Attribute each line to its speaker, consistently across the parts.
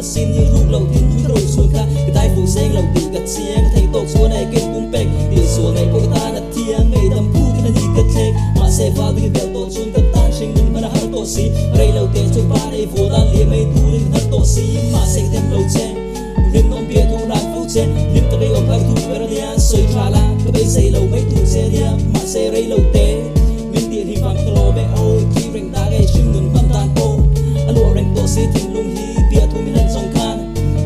Speaker 1: sin i ruk lo thin tui ka ro chhuan kha ka dai fuh seng lo tih ka chiang ka theih tawk chuan ai ken pum pek tih sual ngaih pawh ka tan a thiang ngaihdam phu tin a ni ka thlek mahse val ding i velh tawh chuan ka tan hring nun hman a har tawh si rei lo teh chu pa nei vuah dan liam mai turin har tawh si mahse ka them lo che rinawm bia thu ran fo che hlim tak i awm kha ka thu ber a nia sawi tha la ka beisei lo mai tur che nia mahse rei lo te min tih hlim vang ka lawm e aw thi reng ta ngei hring nun hman dan pawh a luah reng tawh si thinlung hi bia thu min han zawng khan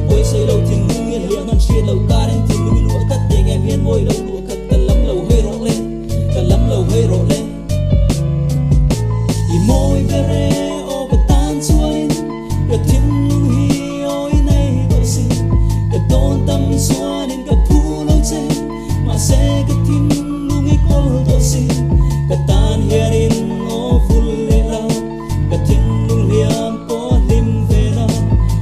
Speaker 1: pawisawi lo thinlung i hliah hman hriat lo karen thinlung i luah khat tiang em hian mawi lo luah khat ka lam lo hawi rawh le ka lam lo hawi rawh le. I mawi ber e aw ka tan chuanin ka thinlung hi aw i nei tawh si ka dawn tam chuanin ka phu lo che mahse ka thinlung i kawl tawh si ka tan hianin aw vul leh la ka thinlung hliam pawh hlim ve la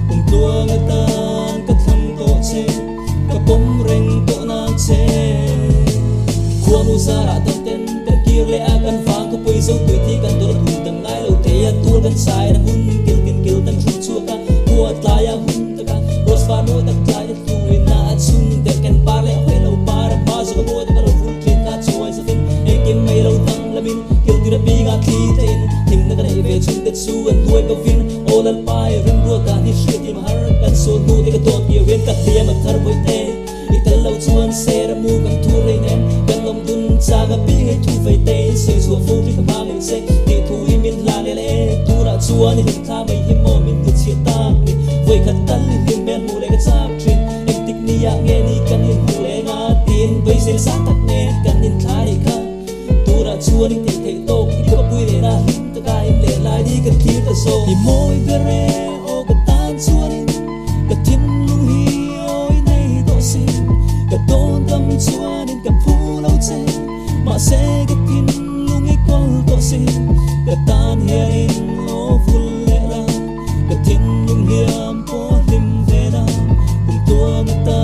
Speaker 1: kum tluang atan ka thlang tawh che ka pawm reng tawh nang che. Khuanu zarah dam ten kan kir leh a kan vang khawpui zo tui thi kan dawr a hum dang ngai lo thei a tur kan chai na hun kil tin kil kan hrut chhuak a khua tlai a hun tak a rose var mawi tak tlai te hlu in a a chhung der ken par leh hawi lo par a hma zawk a mawi tak a lo vul thin kha chuai zatin engkim mai lo dang lamin kil tin a ping a thli te in hlimna ka neih ve chhung te chu an hnuai ko vin aw lalpai rimruat dan hi hriat him a har kan sual hnu te ka dawt kir in ka hliam a thar vawi te. I tel lo chuan ser a mu kan thu rei nem Kan lawm dun chang a pi ngei thu vei te in sawi chhuah fo ri ka hma ngei che Tih thu i min hla leh leh e Tunah chuan i hlim thla mai hi maw min hmu chhiat tak ni Vawi khat tal i hlim hmel hmuh leh ka chak thin Engtik ni ah nge ni kan in hmuh leh nga Tiin beisei nasa tak nen kan in thla rih kha Tunah chuan i theih theih tawk i khawpui nena hlim taka in leh lai ni kan thlir ta zawk I mawi ber e aw ka tan chuanin ka thinlung hi Awi nei tawh si ka dawn tam chuanin ka phu lo che mahse ka thinlung i kawl tawh si ka tan hianin aw vul leh la ka thinlung hliam pawh hlim ve na kum tuang atan.